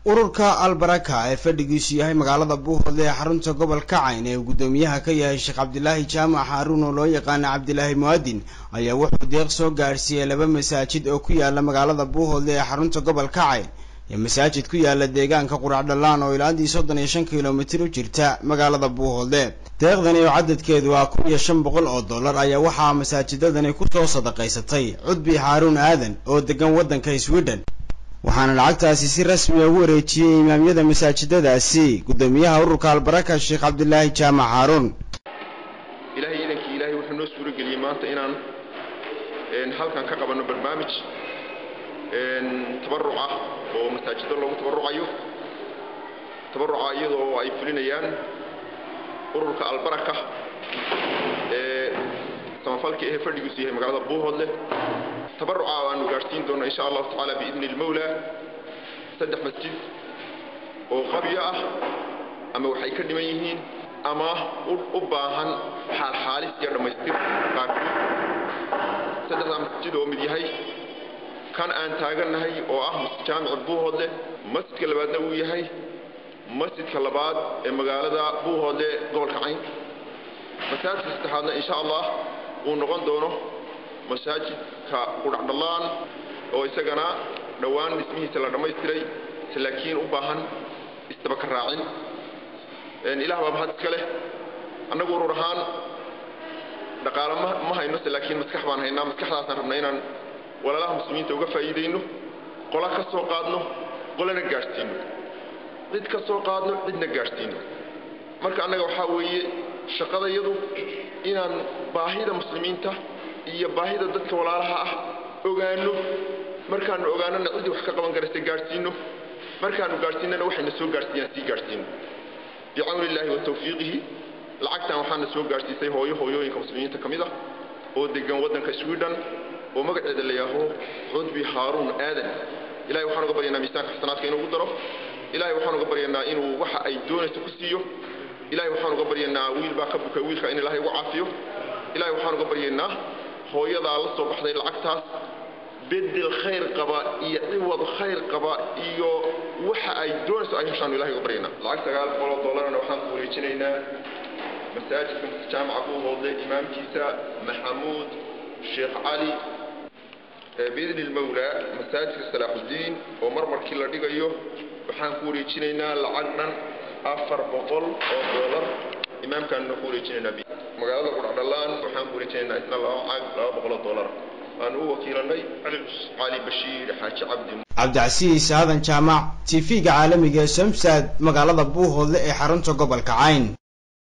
Ururka Albaraka ee fadhigiisu yahay magaalada Buuhoodle ee xarunta gobolka Cayn ee uu guddoomiyaha ka yahay Sheekh Cabdilaahi Jaamac Xaaruun oo loo yaqaana Cabdilaahi Muadin ayaa wuxuu deeq soo gaadhsiiyey laba masaajid oo ku yaala magaalada Buuhoodle ee xarunta gobolka Cayn iyo masaajid ku yaala deegaanka Quracdhalaan oo ilaadii 35 kilomitir u jirta magaalada Buuhoodle. Deeqdani oo cadadkeedu ah $1500 ayaa waxaa masaajidadani kusoo sadaqaysatay Cudbi Xaaruun Aadan oo degan waddanka Sweden, waxaana lacagtaasi si rasmi ah ugu wareejiyey imaamyada masaajidadaasi guddoomiyaha ururka Albaraka Sheekh Cabdilaahi Jaamac Xaaruun. Ilaahay idankii, Ilaahay wuxuu noo suuro geliyey maanta inaan halkan ka qabanno barnaamij tabaruc ah oo masaajiddo loogu tabarucayo. Tabaruca iyadoo ay fulinayaan ururka Albaraka ee samafalka ee fadhigiisu yahay magaalada Buuhoodle. Tabaruca aanu gaadhsiin doono insha Allahu tacaala biidni ilmawla 3 masjid oo qabyo ah ama waxay ka dhiman yihiin ama u baahan xaalxaalis iyo dhammaystir qaarkood. Saddexdaa masjid oo mid yahay kan aan taagannahay oo ah Jaamica Buuhoodle, masjidka labaadna uu yahay masjidka labaad ee magaalada Buuhoodle gobolka Cayn, masaajidka saddexaadna insha Allah uu noqon doono masaajidka Qudhacdhallaan oo isagana dhowaan dhismihiisa la dhammaystiray laakiin u baahan isdaba ka raacin. Ilaah baa mahad iska leh. Annagu urur ahaan dhaqaalo ma hayno, laakiin maskax baan haynaa. Maskaxdaasaan rabnaa inaan walaalaha muslimiinta uga faa'iidayno, qola ka soo qaadno, qolana gaadhsiino, cid ka soo qaadno, cidna gaadhsiino. Marka annaga waxaa weeye shaqadayadu inaan baahida muslimiinta iyo baahida dadka walaalaha ah ogaano. Markaanu ogaanona ciddii wax ka qaban karaysa gaadhsiino, markaanu gaadhsiinana waxayna soo gaadhsiiyaan sii gaadhsiino bicawni illaahi wa tawfiiqihi. Lacagtan waxaana soo gaadhsiisay hooyo hooyooyinka muslimiinta ka mid ah oo degan waddanka Sweden oo magaceeda la yaaho Cudbi Haaruun Aadan. Ilahay waxaan uga baryanaa miisaanka xasanaadka inuu ugu daro. Ilahay waxaan uga baryanaa inuu waxa ay doonayso ku siiyo. Ilahay waxaan uga baryanaa wiil baa ka bukay, wiilka in Ilaahay ugu caafiyo. Ilahay waxaan uga baryanaa hooyadaa la soo baxday lacagtaas bedel khayr qaba iyo ciwad khayr qaba iyo waxa ay doonayso ay heshaan Ilahay uga baryanaa. Lacag $900 waxaan ku wareejinaynaa masaajidka Jaamaca Buuhoodle imaamkiisa Maxamuud Sheekh Cali biidni ilmawlaa. Masaajidka Salaaxuddiin oo marmarkii la dhigayo waxaan ku wareejinaynaa lacag dhan $400, imaamkaanuna ku wareejinaynaa. Magaalada Qudhacdhallaan waxaan ku wareejinaynaa isna lacag $200 aan u wakiilanay Cali Bashiir Xaaji Cabdi. Cabdicasiis Aadan Jaamac, TV-ga caalamiga ee Samsad, magaalada Buuhoodle ee xarunta gobolka Cayn.